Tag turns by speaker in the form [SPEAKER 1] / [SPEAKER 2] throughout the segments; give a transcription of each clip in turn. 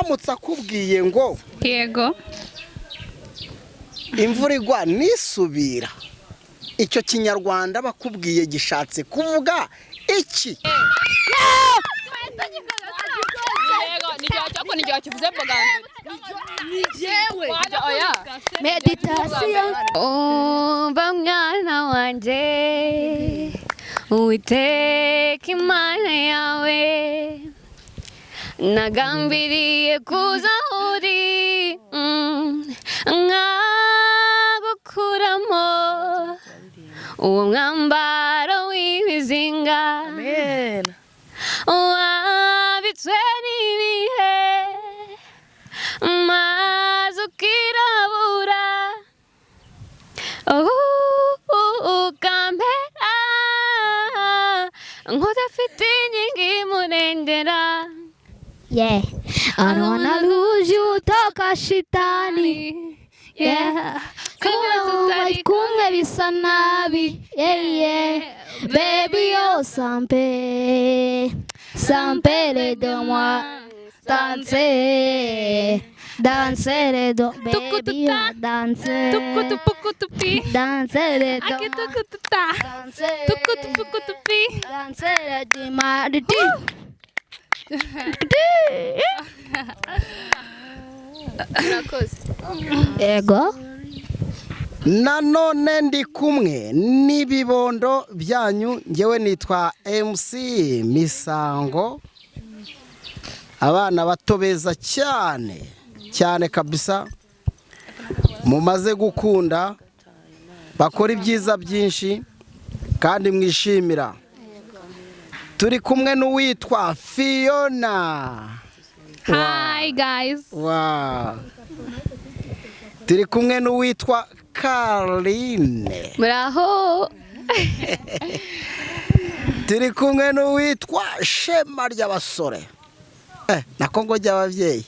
[SPEAKER 1] Aramutse akubwiye ngo
[SPEAKER 2] Yego.
[SPEAKER 1] imvura igwa nisubira, icyo Kinyarwanda bakubwiye gishatse kuvuga iki?
[SPEAKER 3] Yego, ni igihe cyako, ni igihe kivuze bwa mbere. Oya.
[SPEAKER 4] Meditation.
[SPEAKER 5] Umva mwana wanjye, Uwiteka Imana yawe nagambiriye kuza aho uri, nkagukuramo uwo mwambaro w'ibizinga wabitswe n'ibihe, maze ukirabura ukampera nk'udafite inkingi imurengera.
[SPEAKER 4] Yeah. I don't wanna lose you, toka shitani. Yeah. Kuba bari kumwe bisa nabi. Yeah. Baby, oh, sampe. Sampe de moi. Danse. Danse de baby, oh, danse.
[SPEAKER 2] Tukutupukutupi.
[SPEAKER 4] Danse de moi.
[SPEAKER 2] Akitukututa.
[SPEAKER 4] Danse.
[SPEAKER 2] Tukutupukutupi.
[SPEAKER 4] Danse de moi.
[SPEAKER 3] Murakoze.
[SPEAKER 4] Yego.
[SPEAKER 1] Nanone ndi kumwe n'ibibondo byanyu. Ngewe nitwa MC Misango. Abana bato beza cyane cyane kabisa, mumaze gukunda, bakora ibyiza byinshi kandi mwishimira. Turi kumwe n'uwitwa Fiona.
[SPEAKER 2] Hi guys.
[SPEAKER 1] Wow. Turi kumwe n'uwitwa Karine.
[SPEAKER 5] Muraho.
[SPEAKER 1] Turi kumwe n'uwitwa Shema ry'abasore, nako ngo ry'ababyeyi.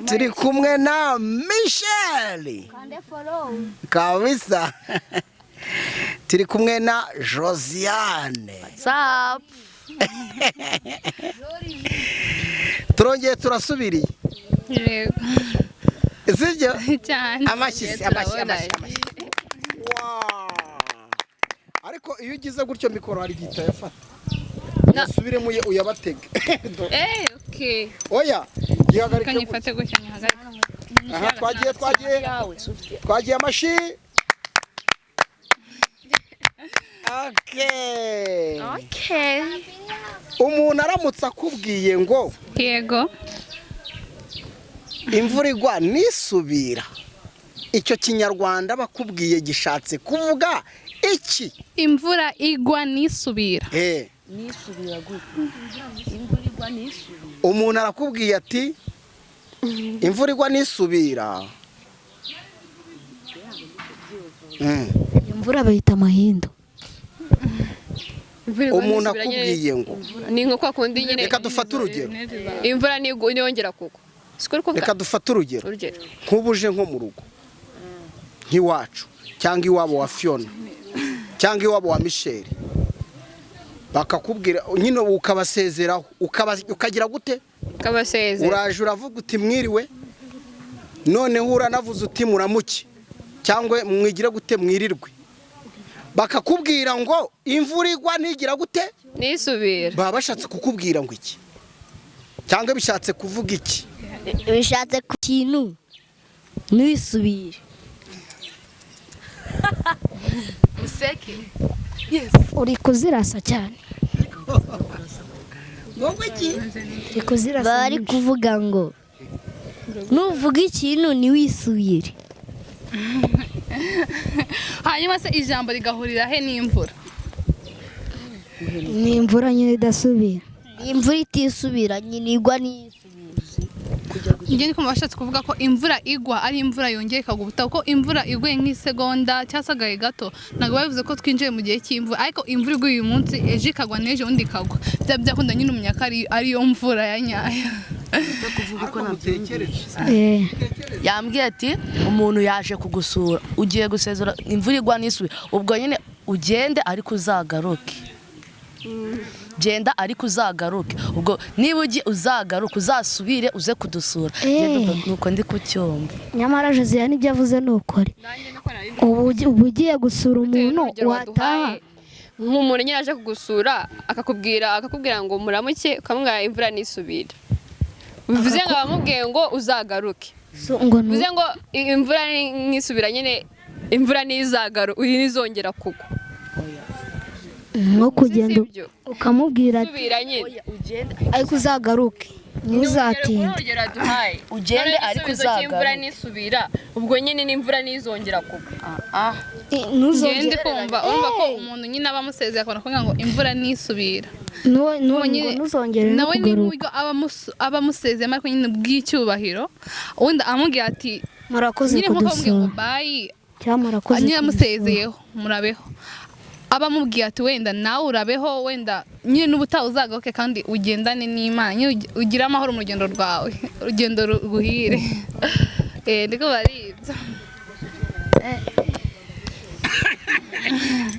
[SPEAKER 1] Turi kumwe na Michel kabisa. Turi kumwe na Josiane.
[SPEAKER 3] What's up? Turongeye
[SPEAKER 1] turasubiriye.
[SPEAKER 2] Yego.
[SPEAKER 1] Sibyo?
[SPEAKER 2] Cyane.
[SPEAKER 1] Amashyi, amashyi, amashyi, amashyi. Wow. Ariko iyo ugize gutyo mikoro hari igihe itayafata. Usubiremo uyabatege.
[SPEAKER 2] Okay.
[SPEAKER 1] Oya, gihagarike.
[SPEAKER 2] Reka nyifate gutya, nyihagarike.
[SPEAKER 1] Aha, twagiye, twagiye, twagiye, amashyi. Okay.
[SPEAKER 5] Okay.
[SPEAKER 1] Umuntu aramutse akubwiye ngo
[SPEAKER 2] Yego.
[SPEAKER 1] imvura igwa nisubira, icyo Kinyarwanda bakubwiye gishatse kuvuga iki?
[SPEAKER 2] Imvura igwa nisubira.
[SPEAKER 1] Umuntu arakubwiye ati imvura igwa nisubira.
[SPEAKER 4] Imvura bayita amahindu.
[SPEAKER 1] Umuntu akubwiye ngo
[SPEAKER 3] Ni nko kwa kundi nyine.
[SPEAKER 1] Reka dufate urugero.
[SPEAKER 3] Imvura niyongera kugwa. Siko uri kuvuga?
[SPEAKER 1] Reka dufate urugero.
[SPEAKER 3] Urugero.
[SPEAKER 1] Nk'ubu uje nko mu rugo nk'iwacu cyangwa iwabo wa Fiona cyangwa iwabo wa Michel, bakakubwira nyine ukabasezeraho, ukagira gute?
[SPEAKER 3] Ukabasezera.
[SPEAKER 1] Uraje uravuga uti mwiriwe, noneho uranavuze uti muramuke cyangwa mwigire gute, mwirirwe, bakakubwira ngo imvura igwa ntigira gute?
[SPEAKER 3] Nisubira.
[SPEAKER 1] Baba bashatse kukubwira ngo iki cyangwa bishatse kuvuga iki?
[SPEAKER 6] Bishatse ku kintu ntisubire.
[SPEAKER 4] Uri kuzirasa cyane. Uri kuzirasa.
[SPEAKER 6] Bari kuvuga ngo nuvuga ikintu ntiwisubire.
[SPEAKER 2] Hanyuma se ijambo rigahurira he n'imvura?
[SPEAKER 4] Ni imvura nyine idasubira.
[SPEAKER 6] Imvura itisubira nyine, igwa n'isubira.
[SPEAKER 2] Njye ni kumva bashatse kuvuga ko imvura igwa ari imvura yongeye ikagwa ubutaha, kuko imvura iguye nk'isegonda cyangwa se agahe gato ntabwo biba bivuze ko twinjiye mu gihe cy'imvura, ariko imvura iguye uyu munsi, ejo ikagwa, n'ejo bundi ikagwa, byaba byakunda nyine umenya ko ariyo mvura ya nyayo.
[SPEAKER 7] Yambwiye ati umuntu yaje kugusura, ugiye gusezera, imvura igwa n'isubira, ubwo nyine ugende ariko uzagaruke. Genda ariko uzagaruke. Ubwo niba ugiye uzagaruke, uzasubire uze kudusura. Nuko ndi kucyumva.
[SPEAKER 4] Nyamara Josiane n'ibyo avuze ni ukuri. Ubu ugiye gusura umuntu wataha,
[SPEAKER 3] nk'umuntu nyine aje kugusura akakubwira ngo muramuke, ukamubwira imvura nisubira, bivuze ngo abamubwiye ngo uzagaruke, bivuze ngo imvura nisubira nyine imvura nizongera kugwa,
[SPEAKER 4] nko kugenda ukamubwira
[SPEAKER 6] ariko uzagaruke,
[SPEAKER 4] ntuzatinde,
[SPEAKER 7] ugende ariko uzagaruke.
[SPEAKER 3] Imvura nisubira ubwo nyine n'imvura nizongera kugwa.
[SPEAKER 2] Ntuzongere kumva urumva ko umuntu nyine aba amusezeye akabona kuvuga ngo imvura nisubira,
[SPEAKER 4] ntuzongere no
[SPEAKER 2] nawe ni
[SPEAKER 4] kugaruka.
[SPEAKER 2] uburyo aba amusezeyemo ariko nyine bw'icyubahiro, ubundi amubwira ati
[SPEAKER 4] murakoze
[SPEAKER 2] nyine nkuko amubwiye ngo
[SPEAKER 4] kudusura
[SPEAKER 2] bayi
[SPEAKER 4] cyangwa murakoze
[SPEAKER 2] nyine
[SPEAKER 4] kudusura.
[SPEAKER 2] amusezeyeho murabeho, aba amubwiye ati wenda nawe urabeho, wenda nyine n'ubutaha uzagaruke kandi ugendane n'Imana, nyine ugire amahoro mu rugendo rwawe, urugendo ruguhire. Ndiko baribyo.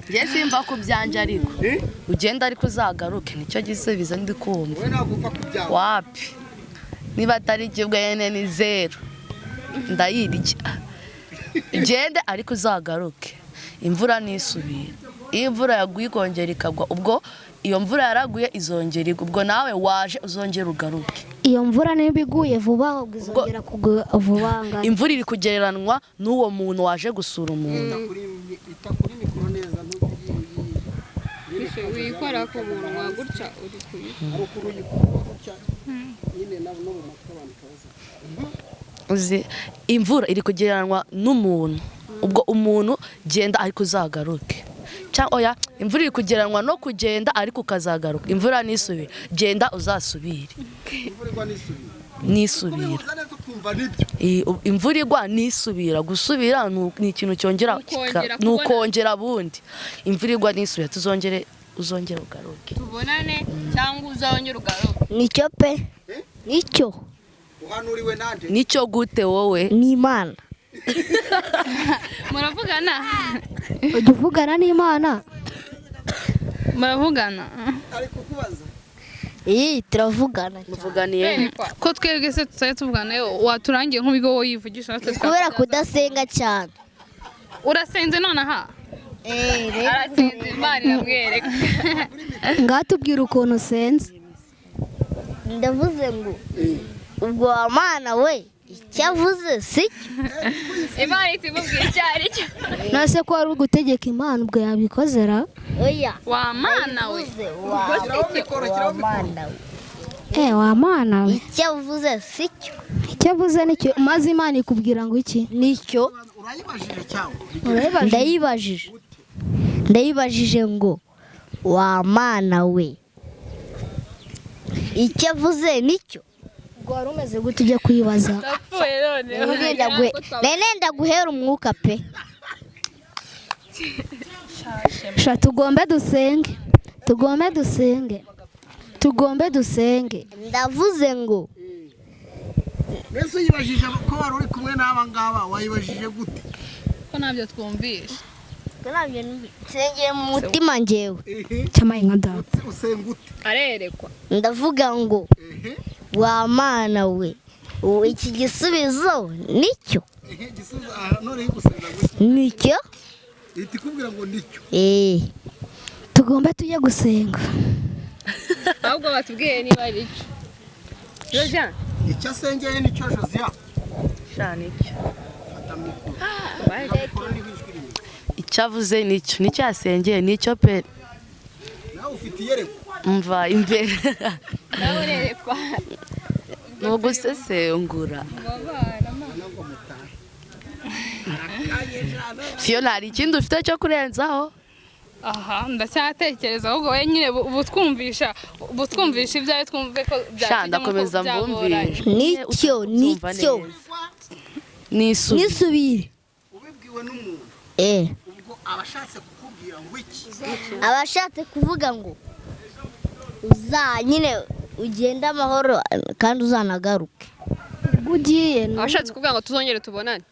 [SPEAKER 7] Njye simva ku byanjye ariko ugenda ariko uzagaruke, nicyo gisubizo ndi kumva. Wapi niba atari ikibwene ni zero ndayirya. Ugende ariko uzagaruke, imvura nisubira. Iyo imvura yaguye ikongera ikagwa, ubwo iyo mvura yaraguye izongera igwa, ubwo nawe waje uzongera ugaruke.
[SPEAKER 4] Iyo mvura niba iguye vuba ubwo izongera kugwa vuba.
[SPEAKER 7] Imvura iri kugereranwa n'uwo muntu waje gusura umuntu.
[SPEAKER 3] Wikora ku munwa gutya uri
[SPEAKER 7] kuyi. Imvura iri kugereranwa n'umuntu, ubwo umuntu genda ariko uzagaruke. Cyangwa oya, imvura iri kugereranwa no kugenda ariko ukazagaruka. Imvura nisubira, genda uzasubire. Nisubira. Imvura igwa nisubira, gusubira ni ikintu cyongera ni ukongera bundi. Imvura igwa nisubira tuzongere, uzongere ugaruke.
[SPEAKER 3] Tubonane cyangwa uzongere ugaruke.
[SPEAKER 6] Nicyo pe, nicyo.
[SPEAKER 1] Uhanuriwe nande?
[SPEAKER 7] Nicyo gute wowe?
[SPEAKER 6] Ni Imana.
[SPEAKER 2] Muravugana?
[SPEAKER 4] Ujya uvugana n'Imana?
[SPEAKER 2] Muravugana?
[SPEAKER 1] Ari kukubaza.
[SPEAKER 6] Iyi turavugana.
[SPEAKER 7] Muvuganiye
[SPEAKER 2] ko twebwe se tutari tuvugana, waturangiye nk'ubigo wowe yivugisha natwe
[SPEAKER 6] kubera kudasenga cyane.
[SPEAKER 2] Urasenze nonaha?
[SPEAKER 3] Arasenze Imana iramwereka.
[SPEAKER 4] Ngatubwira ukuntu usenze.
[SPEAKER 6] Ndavuze ngo ubwo wa Mana we icyo avuze si cyo.
[SPEAKER 3] Imana itimubwira icyo ari cyo.
[SPEAKER 4] Nase ko wari ugutegeka Imana ubwo yabikozera?
[SPEAKER 6] Oya.
[SPEAKER 2] Wa Mana we.
[SPEAKER 6] Wa Mana we.
[SPEAKER 4] Wa Mana we.
[SPEAKER 6] Icyo avuze si cyo.
[SPEAKER 4] Icyo avuze nicyo, maze Imana ikubwira ngo iki?
[SPEAKER 6] Nicyo.
[SPEAKER 1] Urayibajije cyangwa?
[SPEAKER 6] Ndayibajije. Ndayibajije ngo wa Mana we icyo avuze nicyo.
[SPEAKER 4] Ubwo wari umeze gute ujya kwibaza?
[SPEAKER 6] Nenda guhera umwuka pe.
[SPEAKER 4] Sha tugombe dusenge, tugombe dusenge, tugombe dusenge.
[SPEAKER 6] Ndavuze ngo
[SPEAKER 1] mbese uyibajije ko wari uri kumwe n'aba ngaba, wayibajije gute?
[SPEAKER 2] Ko ntabyo twumvishe.
[SPEAKER 6] Nsengeye mu mutima njyewe.
[SPEAKER 4] Cyamaye nka data.
[SPEAKER 1] Usenga ute?
[SPEAKER 3] Arerekwa.
[SPEAKER 6] Ndavuga ngo wa Mana we iki gisubizo nicyo. Nicyo.
[SPEAKER 1] Ihita ikubwira ngo nicyo.
[SPEAKER 4] Tugomba tujye gusenga.
[SPEAKER 3] Ahubwo batubwiye niba ari icyo. Josiane.
[SPEAKER 1] Icyo asengeye nicyo Josiane.
[SPEAKER 7] Sha nicyo. Icyo avuze nicyo, nicyo yasengeye nicyo pe.
[SPEAKER 1] Nawe ufite iyerekwa.
[SPEAKER 7] Mva imbere.
[SPEAKER 3] Nawe urerekwa.
[SPEAKER 7] Ni ugusesengura. Fiona hari ikindi ufite cyo kurenzaho?
[SPEAKER 2] Aha ndacyatekereza ahubwo we nyine butwumvisha ibyawe twumve ko
[SPEAKER 7] byakujya ndakomeza mbumvisha.
[SPEAKER 6] Nicyo nicyo. Nisubire.
[SPEAKER 1] Ubibwiwe n'umuntu. Ubwo abashatse kukubwira ngo iki?
[SPEAKER 6] Abashatse kuvuga ngo uza nyine ugende amahoro kandi uzanagaruke.
[SPEAKER 4] Ubwo ugiye
[SPEAKER 3] abashatse kuvuga ngo tuzongere tubonane.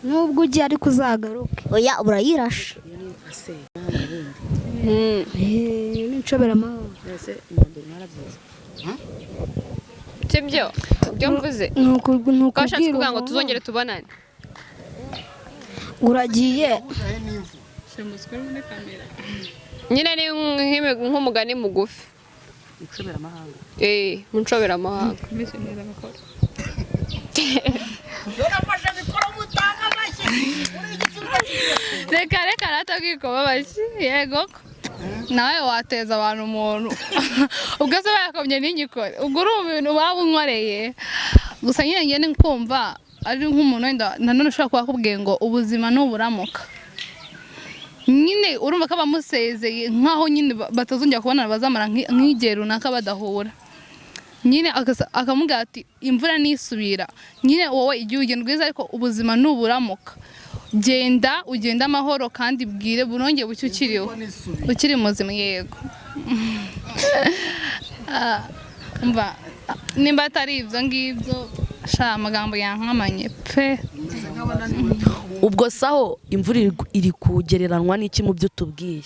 [SPEAKER 4] Nubwo ugiye ariko uzagaruke.
[SPEAKER 6] Oya urayirasha.
[SPEAKER 4] N'inshobera amahoro.
[SPEAKER 7] Mbese imyambaro mwarabyize.
[SPEAKER 3] Sibyo ibyo mvuze?
[SPEAKER 4] Ni
[SPEAKER 3] Ko washatse
[SPEAKER 4] ukubwira
[SPEAKER 3] kuvuga ngo
[SPEAKER 4] umuntu
[SPEAKER 3] tuzongere tubonane.
[SPEAKER 4] Uragiye.
[SPEAKER 1] Uhuzahe n'imvura?
[SPEAKER 3] Nyine ni nk'umugani mugufi.
[SPEAKER 7] Inshoberamahanga.
[SPEAKER 3] Mu nshoberamahanga.
[SPEAKER 1] Yorafashe mikoro, mutanga amashyi uri igisubizo cyiza.
[SPEAKER 2] Reka reka ratagikoma amashyi. Yego ko nawe wateza abantu umuntu, ubwo se bayakomye n'inyikore, ubwo uri ibintu waba unkoreye gusa. Nyine njye ni kumva ari nk'umuntu wenda nanone ushobora kuba akubwiye ngo ubuzima nuburamuka, nyine urumva ko abamusezeye nk'aho nyine batazongera kubonana, bazamara nk'igihe runaka badahura. Nyine akamubwira ati imvura nisubira, nyine wowe igihe ugenda rwiza, ariko ubuzima nuburamuka, genda ugende amahoro kandi bwire burongeye bucye ukiriho, ukiri muzima. Yego. Umva, nimba atari ibyo ngibyo sha, amagambo yankamanye pe.
[SPEAKER 7] Ubwo saho imvura iri kugereranwa n'iki mu byo tubwiye?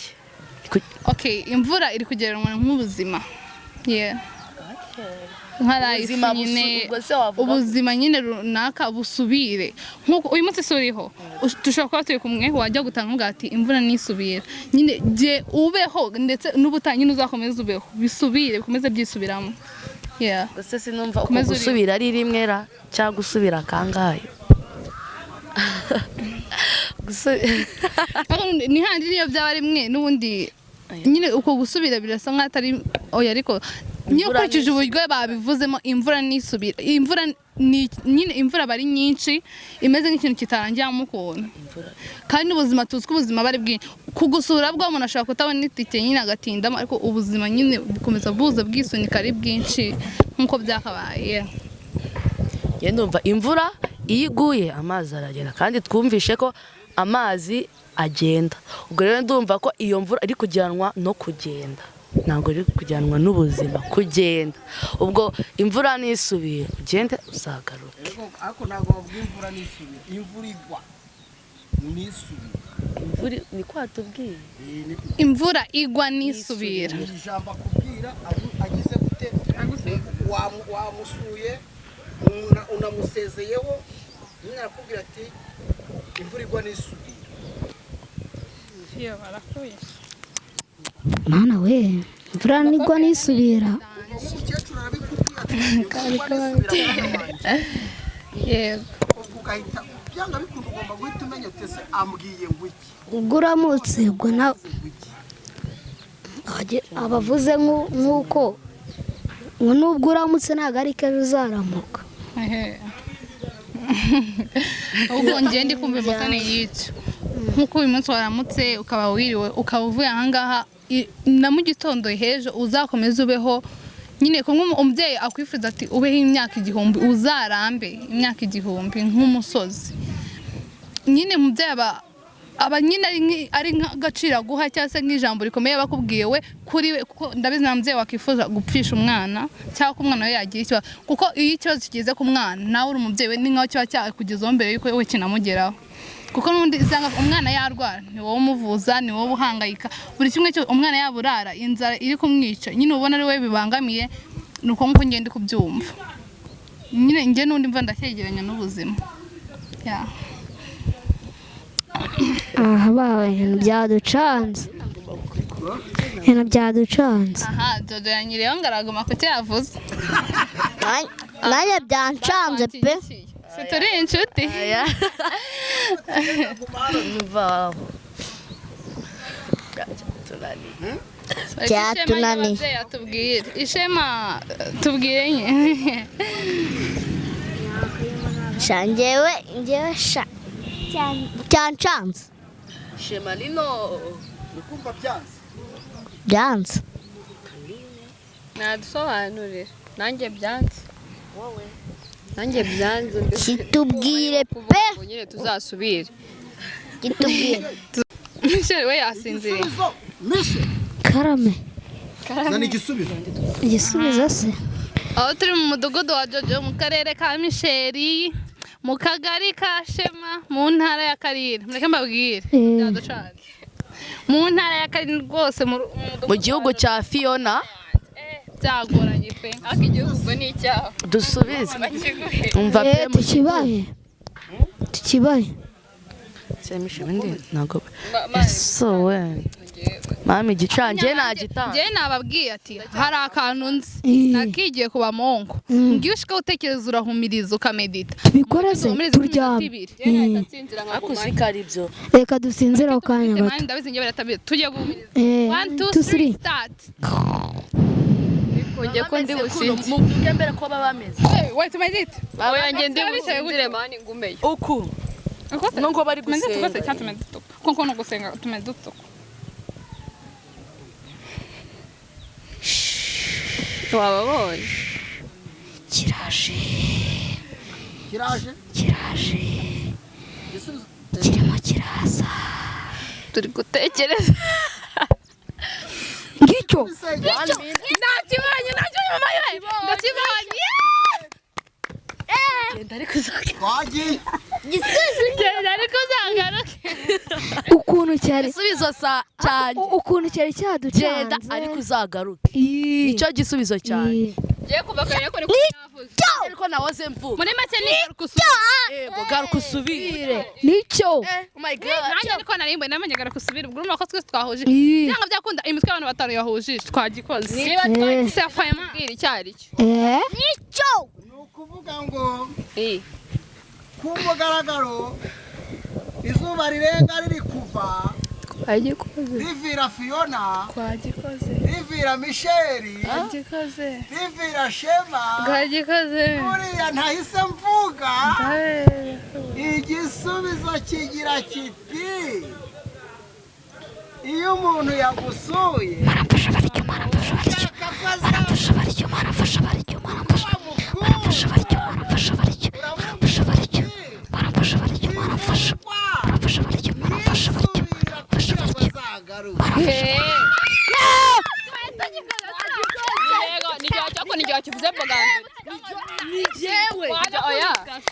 [SPEAKER 2] Okay, imvura iri kugereranywa nk'ubuzima, yeah, nka life.
[SPEAKER 7] Ubuzima
[SPEAKER 2] Nyine
[SPEAKER 7] ubwo se wavuga
[SPEAKER 2] ubuzima nyine runaka busubire, nk'uko uyu munsi si uriho, dushobora kuba turi kumwe, wajya gutanga uvuga ati imvura nisubira, nyine jye ubeho, ndetse n'ubutaha nyine uzakomeze ubeho, bisubire, bikomeze byisubiramo, yeah.
[SPEAKER 7] Ubwo se sinumva uko
[SPEAKER 2] Komeza uriho.
[SPEAKER 7] Gusubira ari rimwe ra cyangwa gusubira kangahe?
[SPEAKER 2] Ariko ni handi niyo byaba rimwe n'ubundi nyine uko gusubira birasa nk'aho atari oya, ariko nyine
[SPEAKER 7] Imvura
[SPEAKER 2] ukurikije uburyo babivuzemo, imvura nisubira, imvura ni nyine imvura aba ari nyinshi, imeze nk'ikintu kitarangiramo ukuntu, kandi ubuzima tuzi ko ubuzima aba ari bwinshi. Kugusura bwo umuntu ashobora kutabona itike nyine agatindamo, ariko ubuzima nyine bukomeza buza bwisunika ari bwinshi nk'uko byakabaye.
[SPEAKER 7] Njye ndumva imvura iyo iguye amazi aragenda, kandi twumvishe ko amazi agenda. Ubwo rero ndumva ko iyo mvura iri kujyanwa no kugenda, ntabwo iri kujyanwa n'ubuzima, kugenda. Ubwo imvura nisubira ugende uzagaruke.
[SPEAKER 1] Yego, ariko ntabwo bavuga imvura nisubira, imvura igwa nisubira.
[SPEAKER 7] Imvura ni ko watubwiye.
[SPEAKER 2] Imvura igwa nisubira.
[SPEAKER 1] Iri jambo akubwira agize gute? Wamusuye, unamusezeyeho, nyine arakubwira ati imvura igwa nisubira.
[SPEAKER 4] Mana we, imvura nigwa nisubira.
[SPEAKER 1] Umukecuru arabikubwira ati imvura igwa nisubira, mwana wanjye.
[SPEAKER 2] Yego.
[SPEAKER 1] Ubwo ugahita byanga bikunda ugomba guhita umenya uti ese ambwiye ngo iki?
[SPEAKER 4] Ubwo uramutse, ubwo nawe
[SPEAKER 1] Ngo iki?
[SPEAKER 4] Abavuze nk'uko ngo nubwo uramutse ntabwo ari ko ejo uzaramuka.
[SPEAKER 2] Ehe. Ahubwo njye ndi kumva imbosane y'icyo, nk'uko uyu munsi waramutse ukaba wiriwe ukaba uvuye ahangaha, na mu gitondo h'ejo uzakomeze ubeho nyine, kumwe umubyeyi akwifuza ati ubeho imyaka 1000, uzarambe imyaka 1000 nk'umusozi. Nyine umubyeyi aba nyine ari nk'agaciro aguha cyangwa se nk'ijambo rikomeye aba akubwiye we kuri we, kuko ndabizi nta mubyeyi wakwifuza gupfisha umwana cyangwa ko umwana we yagira ikibazo, kuko iyo ikibazo kigeze ku mwana nawe uri umubyeyi we ni nkaho kiba cyakugezeho mbere y'uko we kinamugeraho, kuko n'ubundi usanga umwana yarwara ni wowe umuvuza, ni wowe uhangayika buri kimwe cyose, umwana yaburara inzara iri kumwica, nyine ubona ari we bibangamiye. Ni uko nguko ngenda kubyumva nyine, njye n'undi mva ndacyegeranya n'ubuzima. Yeah.
[SPEAKER 4] Aha bawe ibintu byaducanze, ibintu byaducanze.
[SPEAKER 2] Aha Jojo yanyiriyeho ngo araguma ku cyo yavuze.
[SPEAKER 6] Nanjye byancanze pe.
[SPEAKER 2] Si turi inshuti?
[SPEAKER 7] Mvaho. Byatunaniye.
[SPEAKER 6] Byatunaniye.
[SPEAKER 2] Ishema ry'ababyeyi atubwire. Ishema, tubwire nye.
[SPEAKER 6] Sha njyewe sha cyancanze.
[SPEAKER 7] Shema lino.
[SPEAKER 1] Uri kumva byanze?
[SPEAKER 6] Byanze.
[SPEAKER 3] Nadusobanurire, nanjye byanze, nanjye byanze mbese.
[SPEAKER 6] Kitubwire
[SPEAKER 3] Kuvuga
[SPEAKER 6] pe.
[SPEAKER 3] ngo nyine tuzasubire.
[SPEAKER 6] Kitubwire.
[SPEAKER 2] Michel we yasinziriye.
[SPEAKER 1] Igisubizo mishe.
[SPEAKER 4] Karame.
[SPEAKER 1] Zana igisubizo.
[SPEAKER 4] Igisubizo se?
[SPEAKER 2] Aho turi mu mudugudu wa Jojo, mu karere ka Misheri, mu kagari ka Shema, mu ntara ya Karire, mureke mbabwire, byaducanze mu ntara ya Karire rwose, mu mudugudu
[SPEAKER 7] Mu gihugu
[SPEAKER 2] wa
[SPEAKER 7] cya Fiona.
[SPEAKER 2] Byagoranye pe.
[SPEAKER 3] Ariko igihugu ubwo ni icyaha.
[SPEAKER 7] Dusubize. Umva pe
[SPEAKER 4] Tukibaye. Tukibaye.
[SPEAKER 7] Semisha ibindi ntago. Ese we. Mama igicange nagitanga.
[SPEAKER 2] Njye nababwiye ati hari akantu nzi nakigiye kuba monko. Ngiye ushika utekereza urahumiriza ukamedita.
[SPEAKER 4] Tubikore se turyame.
[SPEAKER 7] Ariko uziko ari ibyo.
[SPEAKER 4] Reka dusinzire ako kanya gato.
[SPEAKER 2] Ndabizi njye biratabye. Tujye guhumiriza. 1 2 3 start.
[SPEAKER 3] Njye ko ndi businzi.
[SPEAKER 7] Mubyuke mbere ko baba bameze.
[SPEAKER 2] Wait medite.
[SPEAKER 3] Oya njye ndi businzire mani ngumeyo.
[SPEAKER 7] Uku. Nungo bari gusenga.
[SPEAKER 2] Konko no gusenga tumeduto.
[SPEAKER 3] Wababonye.
[SPEAKER 4] Kiraje.
[SPEAKER 1] Kiraje?
[SPEAKER 4] Kiraje. Kirimo kiraza.
[SPEAKER 3] Turi gutekereza.
[SPEAKER 4] Ngicyo.
[SPEAKER 2] Ndakibonye nacyo mama yewe. Ndakibonye.
[SPEAKER 7] Genda ariko uzagaruke.
[SPEAKER 1] Twagiye.
[SPEAKER 2] Genda ariko uzagaruke.
[SPEAKER 4] Ukuntu cyari.
[SPEAKER 7] Igisubizo cyanjye.
[SPEAKER 4] Ukuntu cyari cyaducanze.
[SPEAKER 7] Genda ariko uzagaruke. Nicyo gisubizo cyanjye.
[SPEAKER 3] Ngiye kuva kare ko niko navuze.
[SPEAKER 7] Ariko nahoze mvuga.
[SPEAKER 2] Muri make ni garuka usubire.
[SPEAKER 7] Yego garuka usubire.
[SPEAKER 4] Nicyo.
[SPEAKER 7] Oh my God.
[SPEAKER 2] Nanjye niko narimbo namenye garuka usubire. Ubwo urumva ko twese twahuje. Cyangwa byakunda imitwe y'abantu batanu yahujije twagikoze.
[SPEAKER 3] Niba
[SPEAKER 2] twagise afayema.
[SPEAKER 3] Bwira icyari cyo.
[SPEAKER 4] Nicyo.
[SPEAKER 1] Ni ukuvuga ngo ku mugaragaro izuba rirenga riri kuva rivira Fiona, rivira Michelle, rivira Shema, uriya ntahise mvuga. Igisubizo kigira kiti iyo umuntu yagusuye
[SPEAKER 4] aramfasha baryo, aramfasha baryo, aramfasha baryo, aramfasha baryo, aramfasha baryo, aramfasha baryo, aramfasha baryo, aramfasha baryo, aramfasha, aramfasha baryo, aramfasha baryo, aramfasha baryo.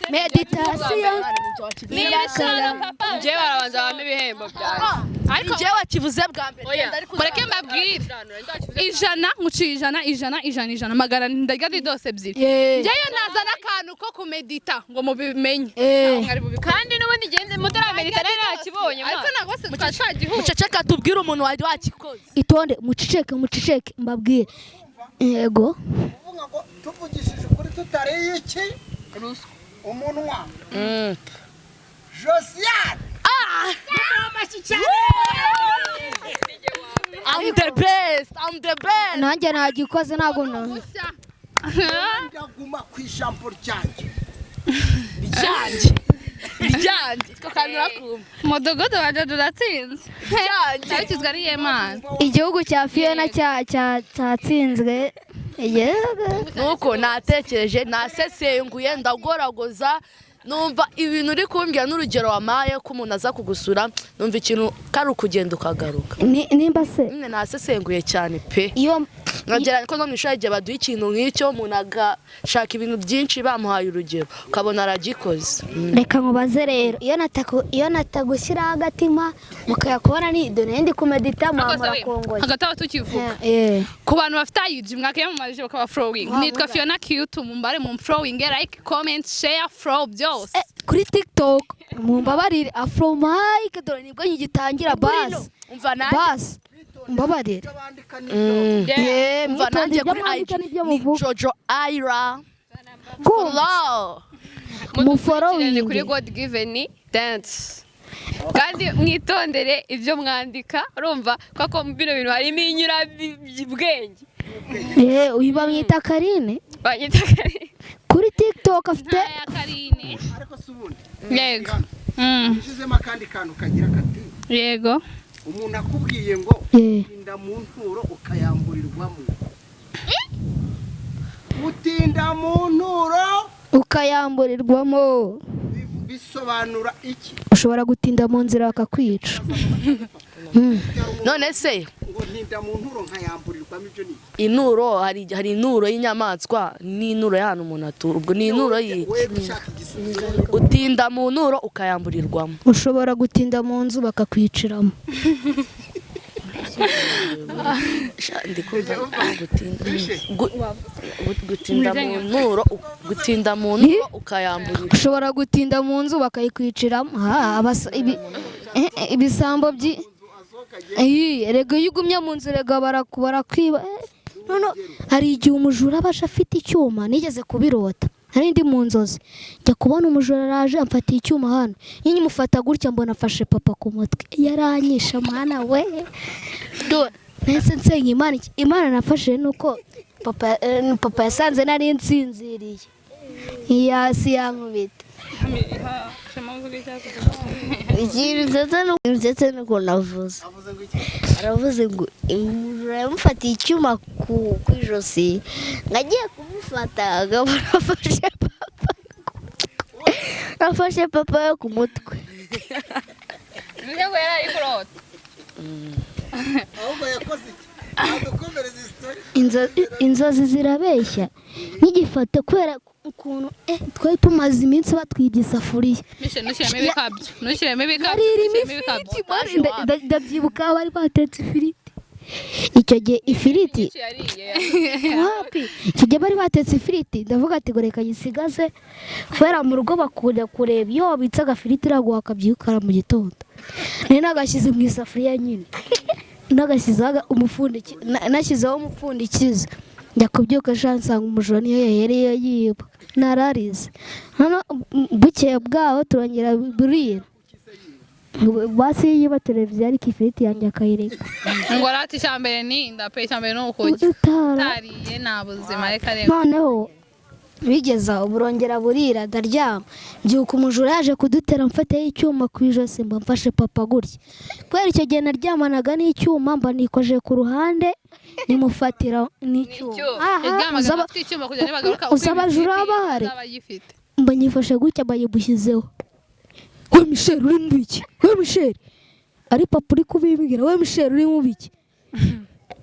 [SPEAKER 4] Meditasiyo.
[SPEAKER 3] Njye barabanza bampe ibihembo byanjye.
[SPEAKER 2] Ariko
[SPEAKER 7] njye wakivuze bwa mbere.
[SPEAKER 2] Mureke mbabwire. Ijana nkuciye ijana ijana ijana ijana magana ndarya didose ebyiri. Njyeyo nazana akantu ko kumedita ngo mubimenye.
[SPEAKER 3] Kandi n'ubundi ngenze mutaramedita nari nakibonye.
[SPEAKER 2] Ariko ntabwo se twashagihuye.
[SPEAKER 7] Muceceka tubwire umuntu wari wakikoze.
[SPEAKER 4] Itonde muceceke muceceke mbabwire. Yego.
[SPEAKER 1] Uvuga ngo tuvugishije ukuri tutariye iki? Umunwa. Josiane.
[SPEAKER 7] I'm the best. I'm the best.
[SPEAKER 4] Nanjye nagikoze ntabwo
[SPEAKER 1] ndaguma ku ijambo ryanjye.
[SPEAKER 7] Ryanjye. Ryanjye. Two kandi urakumva.
[SPEAKER 2] Mudugudu wa Jojo uratsinze.
[SPEAKER 7] Ryanjye.
[SPEAKER 2] Cyakizwa ari Imana.
[SPEAKER 4] Igihugu cya Fiona cyatsinzwe.
[SPEAKER 7] Nuko natekereje nasesenguye ndagoragoza numva ibintu uri kumbwira n'urugero wamaye ko umuntu aza kugusura numva ikintu kari ukugenda ukagaruka.
[SPEAKER 4] Nimba se
[SPEAKER 7] nyine nasesenguye cyane pe.
[SPEAKER 4] Iyo
[SPEAKER 7] nkagera ko no mu ishuri igihe baduha ikintu nk'icyo umuntu agashaka ibintu byinshi bamuhaye urugero ukabona aragikoze.
[SPEAKER 4] Reka nkubaze rero iyo natagushyiraho agatima mukayakubona ni dore ndi kumedita mwamura kongoye.
[SPEAKER 2] Hagati aho tukivuga ku bantu bafite IG mwakiyamamarije bakaba following. Nitwa Fiona Cute mumbare mu following like comment share follow byose.
[SPEAKER 4] Kuri TikTok mumbabarire Afro Mike dore nibwo ngitangira basi.
[SPEAKER 7] Umva nanjye
[SPEAKER 4] basi mbabarire.
[SPEAKER 7] Umva nanjye kuri IG ni Jojo Ira. Follow.
[SPEAKER 4] Mu following
[SPEAKER 3] kuri God Given Dance. Kandi mwitondere ibyo mwandika urumva kuko bino bintu harimo inyura bwenge.
[SPEAKER 4] Uyu bamwita Karine.
[SPEAKER 3] Banyita Karine.
[SPEAKER 4] Kuri TikTok afite
[SPEAKER 2] Karine.
[SPEAKER 1] Ariko si ubundi.
[SPEAKER 2] Yego.
[SPEAKER 1] Ushizemo akandi kantu kagira kati.
[SPEAKER 2] Yego.
[SPEAKER 1] Umuntu akubwiye ngo utinda mu nturo ukayamburirwamo. Utinda mu nturo
[SPEAKER 4] ukayamburirwamo.
[SPEAKER 1] Bisobanura iki?
[SPEAKER 4] Ushobora gutinda mu nzira bakakwica.
[SPEAKER 7] None se
[SPEAKER 1] ngo ntinda mu nturo nkayamburirwamo ibyo ni
[SPEAKER 7] inuro hari inuro y'inyamaswa n'inuro y'ahantu umuntu atura ubwo ni inuro y'iki? Utinda mu nturo ukayamburirwamo.
[SPEAKER 4] Ushobora gutinda mu nzu bakakwiciramo.
[SPEAKER 7] Ndi kumva gutinda gutinda mu nturo, gutinda mu nturo ukayamburira.
[SPEAKER 4] Ushobora gutinda mu nzu bakayikwiciramo. Ha, ibisambo byi erega iyo ugumye mu nzu erega barakwiba. None hari igihe umujura aba aje afite icyuma, nigeze kubirota nari ndi mu nzozi, njya kubona umujura araje amfatiye icyuma hano, nyine mufata gutya mbona afashe papa ku mutwe, yaranyishe mwana we. Nahise nsenga Imana, Imana nafashije nuko papa yasanze nari nsinziriye, ntiyasi yankubita.
[SPEAKER 6] Ikintu ndetse n'ukuntu avuze, aravuze ngo umujura yamufatiye icyuma ku ijosi, ngo agiye kumufata agabura afashe papa we ku mutwe.
[SPEAKER 3] Bivuze ngo yari ari kurota.
[SPEAKER 1] Ahubwo yakoze iki? Adukomereza isitori.
[SPEAKER 4] Inzozi zirabeshya, nkigifata kubera ukuntu twari tumaze iminsi batwibye isafuriya.
[SPEAKER 2] Mishe, ntushyiremo ibikabyo, ntushyiremo ibikabyo,
[SPEAKER 4] Hari irimo
[SPEAKER 2] ntushyiremo ibikabyo.
[SPEAKER 4] ifiriti, mani, ndabyibuka bari batetse ifiriti icyo gihe, ifiriti
[SPEAKER 3] Icyo yariye.
[SPEAKER 4] wapi, icyo gihe bari batetse ifiriti, ndavuga ati ngo reka nyisigaze, kubera mu rugo bakunda kureba iyo wabitse agafiriti iraguha akabyukara mu gitondo. Nari nagashyize mu isafuriya nyine, nagashyizeho nashyizeho umupfundikizo, njya kubyuka sha nsanga umujura niyo yahereye yiba, nararize. Hano bukeye bwaho turongera burira, basi yiba televiziyo ariko ifiriti yanjye akayireka.
[SPEAKER 2] Ngo rati icya mbere ni inda pe, icya mbere ni ukurya.
[SPEAKER 4] Utara
[SPEAKER 2] Utariye nta buzima, reka reka.
[SPEAKER 4] Noneho bigeze aho burongera burira, ndaryama, mbyuka umujura yaje kudutera mfataho icyuma ku ijosi, mba mfashe papa gutya, kubera icyo gihe naryamanaga n'icyuma, mba nikoje ku ruhande nimufatira n'icyuma. Aha,
[SPEAKER 2] Yaryamaga afite icyuma kugira ngo nibagaruka uko
[SPEAKER 4] uzi abajura
[SPEAKER 2] ibifite,
[SPEAKER 4] bahari.
[SPEAKER 2] azaba agifite.
[SPEAKER 4] Mba nyifashe gutya, mba nyimushyizeho, we Michel uri mu biki, we Michel, ari papa uri kubimbwira, we Michel uri mu biki,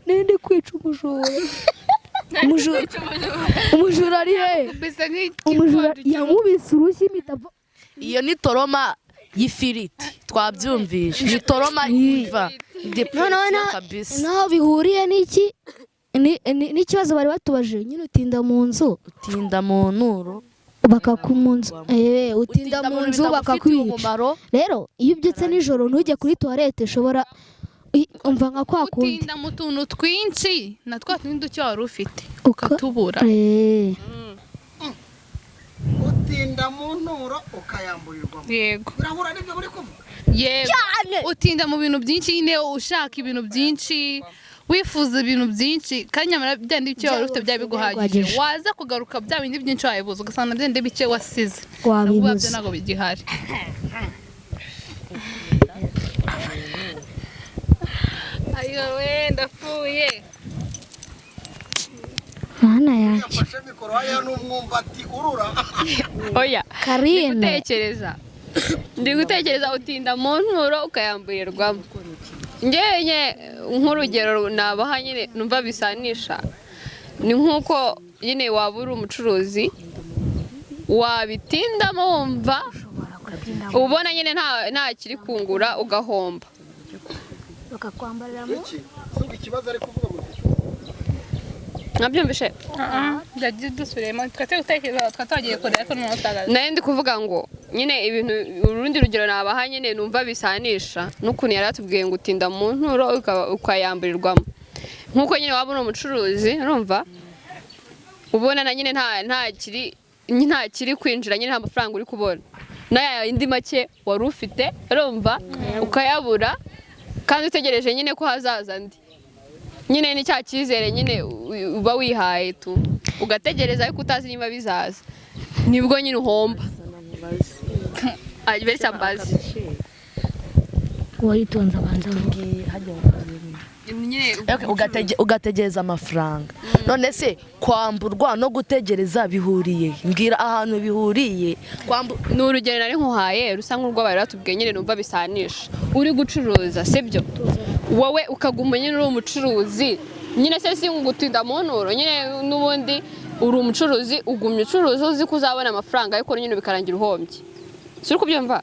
[SPEAKER 4] ninde kwica umujura, umujura ari he?
[SPEAKER 2] Bisa
[SPEAKER 4] Umujura
[SPEAKER 2] nk'ikigori.
[SPEAKER 4] yankubise urushyi impita
[SPEAKER 7] Iyo ni toroma y'ifiriti twabyumvishe, ni toroma iva
[SPEAKER 4] Noneho
[SPEAKER 7] depression kabisa.
[SPEAKER 4] naho bihuriye n'iki n'ikibazo bari batubajije nyine, utinda mu nzu,
[SPEAKER 7] Utinda mu nturo
[SPEAKER 4] bakakumunzu, utinda mu nzu
[SPEAKER 7] bitagufitiye
[SPEAKER 4] bakakwica.
[SPEAKER 7] umumaro.
[SPEAKER 4] Rero iyo ubyutse nijoro ntujye kuri toilette, ushobora umva nka kwa kundi
[SPEAKER 2] Utinda mu tuntu twinshi na twa tundi duke wari ufite
[SPEAKER 4] Uka-
[SPEAKER 2] ukatubura.
[SPEAKER 1] Utinda mu nturo ukayamburirwamo.
[SPEAKER 2] Yego.
[SPEAKER 1] Birahura n'ibyo muri kuvuga.
[SPEAKER 2] Yego. Utinda mu bintu byinshi nyine, ushaka ibintu byinshi, wifuza ibintu byinshi, kandi nyamara bya bindi bike wari ufite byaba biguhagije,
[SPEAKER 4] Biguhagije.
[SPEAKER 2] waza kugaruka bya bindi byinshi wabibuze, ugasanga bya bindi bike wasize
[SPEAKER 4] Wabibuze.
[SPEAKER 2] nabwo byo ntabwo bigihari. Ayo we, ndapfuye.
[SPEAKER 4] Mana yanjye.
[SPEAKER 1] Yafashe mikoro hariya n'umwumbati urura.
[SPEAKER 3] Oya.
[SPEAKER 4] Karine.
[SPEAKER 3] Gutekereza. Ndi gutekereza utinda mu nturo ukayamburirwamo. Njyewe nye nk'urugero nabaha nyine numva bisanisha, ni nk'uko nyine waba uri umucuruzi wabitindamo wumva ubona nyine nta kiri kungura ugahomba.
[SPEAKER 4] Bakakwambariramo.
[SPEAKER 1] Iki si ikibazo ari kuvuga mu gihe.
[SPEAKER 3] Mwabyumvishe?
[SPEAKER 2] Ndagiye dusubiremo, twate gutekereza twari twagiye kure ariko noneho twagaruka.
[SPEAKER 3] Nari ndi kuvuga ngo nyine ibintu, urundi rugero nabaha nyine numva bisanisha n'ukuntu yari atubwiye ngo utinda mu nturo ukayamburirwamo, nk'uko nyine waba uri umucuruzi urumva ubona na nyine nta kiri kwinjira nyine, nta mafaranga uri kubona, n'aya yandi make wari ufite urumva ukayabura, kandi utegereje nyine ko hazaza andi, nyine ni cya cyizere nyine uba wihaye tu, ugategereza ariko utazi niba bizaza, nibwo nyine uhomba. Beretse ambazi.
[SPEAKER 4] Uwayitonze abanza avuge.
[SPEAKER 3] Nyine
[SPEAKER 7] Okay, ugategereza amafaranga. None se kwamburwa no gutegereza bihuriye? Mbwira ahantu bihuriye.
[SPEAKER 3] Ni urugero nari nkuhaye rusa nk'urwo bari batubwiye nyine numva bisanisha. Uri gucuruza sibyo, wowe ukaguma nyine uri umucuruzi nyine, se si ngutinda mu nturo nyine, n'ubundi uri umucuruzi ugumya ucuruza uzi ko uzabona amafaranga, ariko nyine bikarangira uhombye. Si uri kubyumva?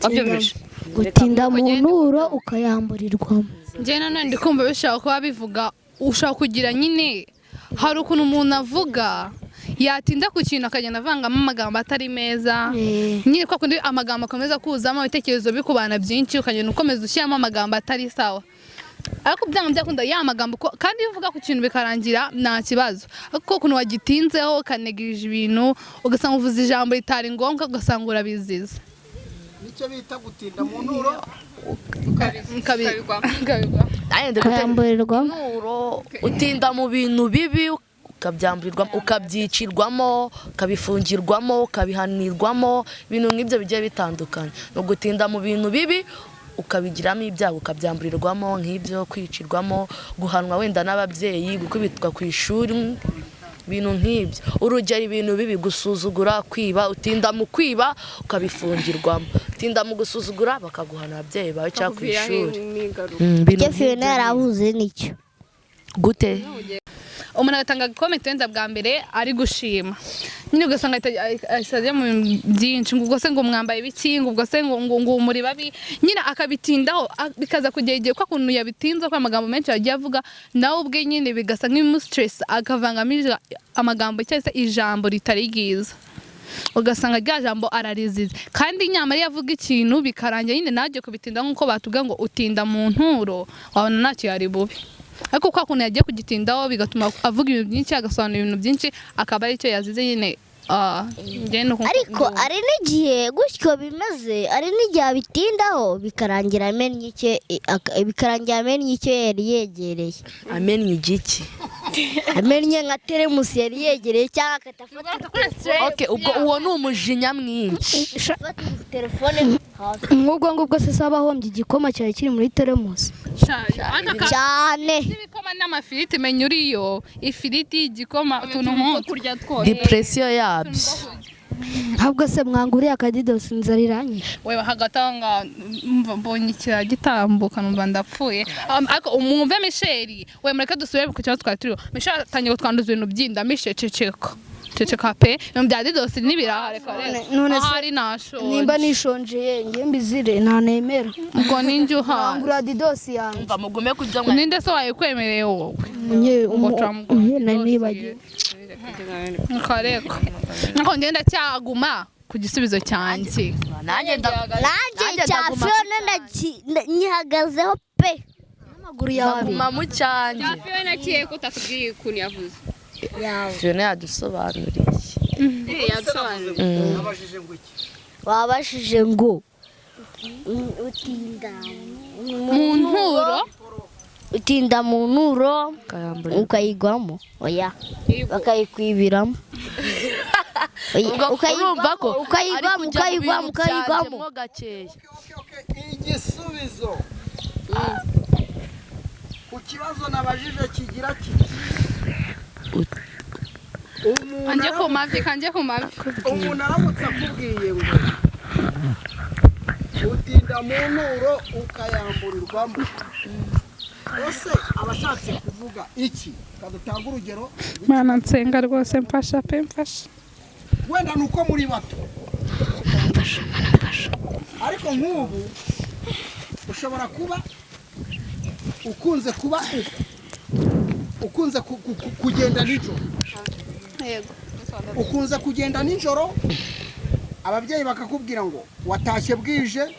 [SPEAKER 3] Wabyumvise?
[SPEAKER 4] Gutinda mu nturo ukayamburirwamo.
[SPEAKER 2] Njye nanone ndi kumva bishobora kuba bivuga ushobora kugira nyine hari ukuntu umuntu avuga yatinda ku kintu akagenda avangamo amagambo atari meza, nyine kwa kundi amagambo akomeza kuzamo ibitekerezo bikubana byinshi, ukagenda ukomeza ushyiramo amagambo atari sawa, ariko byanga byakunda ya magambo kandi iyo uvuga ku kintu bikarangira nta kibazo, ariko ukuntu wagitinzeho ukanegirije ibintu ugasanga uvuze ijambo ritari ngombwa, ugasanga urabiziza.
[SPEAKER 1] Nicyo bita gutinda mu nturo.
[SPEAKER 2] Ukabigwa.
[SPEAKER 6] Ukayamburirwamo.
[SPEAKER 7] Nturo utinda mu bintu bibi ukabyamburirwamo, ukabyicirwamo, ukabifungirwamo, ukabihanirwamo, ibintu nk'ibyo bigiye bitandukanye. Ni ugutinda mu bintu bibi ukabigiramo ibyago, ukabyamburirwamo nk'ibyo kwicirwamo, guhanwa wenda n'ababyeyi, gukubitwa ku ishuri, ibintu nk'ibyo. Urugero ibintu bibi, gusuzugura, kwiba, utinda mu kwiba ukabifungirwamo, utinda mu gusuzugura bakaguhana ababyeyi bawe cyangwa ku ishuri.
[SPEAKER 6] Icyo Fiona yaravuze nicyo.
[SPEAKER 7] Gute?
[SPEAKER 2] Umuntu agatanga comment wenda bwa mbere ari gushima, nyine ugasanga ahita ajya mu bintu byinshi, ngo ubwo se ngo mwambaye ibiki, ngo ubwo se ngo ngo muri babi, nyine akabitindaho, bikaza kugera igihe ko ukuntu yabitinze, ko amagambo menshi yagiye avuga nawe ubwe nyine bigasa nk'ibimustress, akavangamo amagambo cyangwa se ijambo ritari ryiza, ugasanga rya jambo ararizize. Kandi nyamara iyo avuga ikintu bikarangira nyine najye kubitinda nk'uko batubwiye ngo utinda mu nturo, wabona ntacyo yari bubi, ariko kwa kuntu yagiye kugitindaho bigatuma avuga ibintu byinshi, agasobanura ibintu byinshi, akaba aricyo yazize nyine.
[SPEAKER 6] Ariko ari n'igihe gutyo bimeze, ari n'igihe abitindaho bikarangira amennye icyo yari yegereye.
[SPEAKER 7] Amennye igiki?
[SPEAKER 6] Amennye nka teremusi yari yegereye, cyangwa akatafata.
[SPEAKER 7] Okay, ubwo uwo ni umujinya mwinshi.
[SPEAKER 6] Telefone
[SPEAKER 8] nk'ubwo ngubwo se saba ahombye igikoma cyari kiri muri teremusi
[SPEAKER 6] cyane.
[SPEAKER 2] Ibikoma n'amafiriti, menya uriyo ifiriti, igikoma, utuntu nk'utwo.
[SPEAKER 7] Depression yabyo.
[SPEAKER 8] Ntabwo se mwanguriye akadidosi inzara iranyishe.
[SPEAKER 2] Wewe hagatanga mbonye ikira gitambuka numva ndapfuye. Ariko umwumve Michel, we mureke dusubire ku kibazo twari turiho. Michel atangiye kutwanduza ibintu by'inda. Michel ceceka. Ceceka pe, ibintu bya didosi n'ibiraha reka reka. Ahari nashonje.
[SPEAKER 8] Nimba nishonjeye ngiye mbizire ntanemera.
[SPEAKER 2] Ubwo ninjye uhaze.
[SPEAKER 8] Mwangura didosi yanjye.
[SPEAKER 7] Umva mugume kujya.
[SPEAKER 2] Ninde se wayikwemereye wowe?
[SPEAKER 8] Nibagiwe.
[SPEAKER 2] Nkareka. Nako ngenda cyaguma ku gisubizo cyanjye.
[SPEAKER 7] Nanjye
[SPEAKER 6] cya Fiona nyihagazeho pe.
[SPEAKER 8] Amaguru yawe
[SPEAKER 7] ndaguma mu cyanjye.
[SPEAKER 3] Cya Fiona kiye ko utatubwiye ukuntu yavuze.
[SPEAKER 7] Fiona yadusobanuriye.
[SPEAKER 3] Yadusobanuriye.
[SPEAKER 6] Wabashije ngo utinda
[SPEAKER 2] mu nturo,
[SPEAKER 6] utinda mu nturo ukayigwamo, oya bakayikwibiramo, ukayigwamo, ukayigwamo, ukayigwamo.
[SPEAKER 1] Igisubizo ku kibazo nabajije kigira kiti:
[SPEAKER 2] Kanjye ku mavi, kanjye ku mavi.
[SPEAKER 1] Umuntu aramutse akubwiye ngo utinda mu nturo ukayamburirwamo, ese abashatse kuvuga iki? Kadutanga urugero.
[SPEAKER 2] Mana nsenga rwose mfasha pe, mfasha.
[SPEAKER 1] Wenda nuko muri bato, ariko nk'ubu ushobora kuba ukunze kuba ukunze kugenda nijoro.
[SPEAKER 2] Yego.
[SPEAKER 1] Ukunze kugenda nijoro, ababyeyi bakakubwira ngo watashye bwije,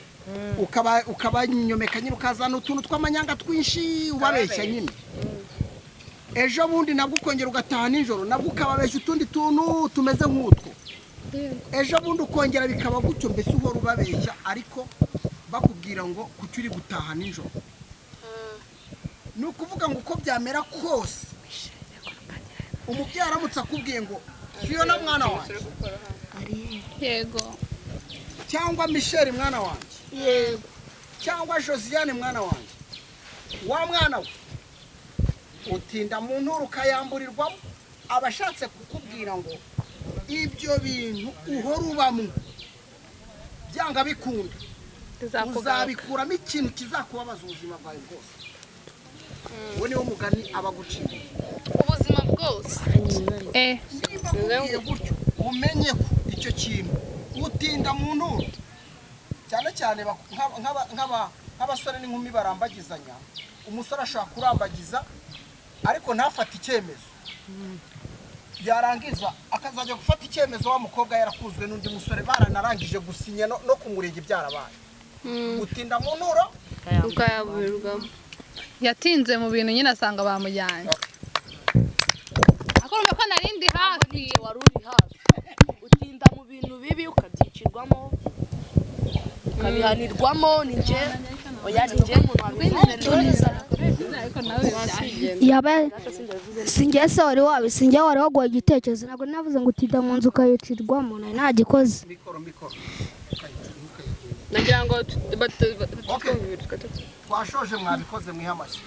[SPEAKER 1] ukabanyomeka nyine, ukazana utuntu tw'amanyanga twinshi ubabeshya nyine. Ejo bundi nabwo ukongera ugataha nijoro, nabwo ukababeshya utundi tuntu tumeze nk'utwo. Ejo bundi ukongera bikaba gutyo, mbese uhora ubabeshya, ariko bakubwira ngo kuki uri gutaha nijoro. Ni ukuvuga ngo uko byamera kose, umubyeyi aramutse akubwiye ngo Fiona mwana wanjye,
[SPEAKER 2] yego,
[SPEAKER 1] cyangwa Michel mwana wanjye,
[SPEAKER 6] yego,
[SPEAKER 1] cyangwa Josiane mwana wanjye, wa mwana we utinda mu nturo ukayamburirwamo, abashatse kukubwira ngo ibyo bintu uhora ubamo byanga bikunda uzabikuramo ikintu kizakubabaza ubuzima bwawe bwose. Uwo niwo mugani abaguciye
[SPEAKER 2] ubuzima bwose.
[SPEAKER 1] Niba akubwiye gutyo umenye ko icyo kintu utinda mu nturo Cyane cyane nk'abasore n'inkumi barambagizanya. Umusore ashobora kurambagiza ariko ntafate icyemezo, yarangiza akazajya gufata icyemezo wa mukobwa yarakunzwe n'undi musore, baranarangije gusinya no ku murenge byarabaye. Utinda mu nturo
[SPEAKER 3] ukayaburirwamo.
[SPEAKER 2] Yatinze mu bintu nyine asanga bamujyanye. Ariko urumva ko narindi hafi.
[SPEAKER 7] Wari uri hafi. Utinda mu bintu bibi ukabyicirwamo, ukabihanirwamo. Ni njye, oya, ni njye muntu wabivuze.
[SPEAKER 8] Yaba sinjye se wari wabi, sinjye wari waguha igitekerezo. Ntabwo navuze ngo utinda mu nzu ukayicirwamo, nari nagikoze.
[SPEAKER 1] Mikoro, mikoro.
[SPEAKER 3] Nagira ngo
[SPEAKER 1] Okay. Twashoje, mwabikoze, mwihe amashyi.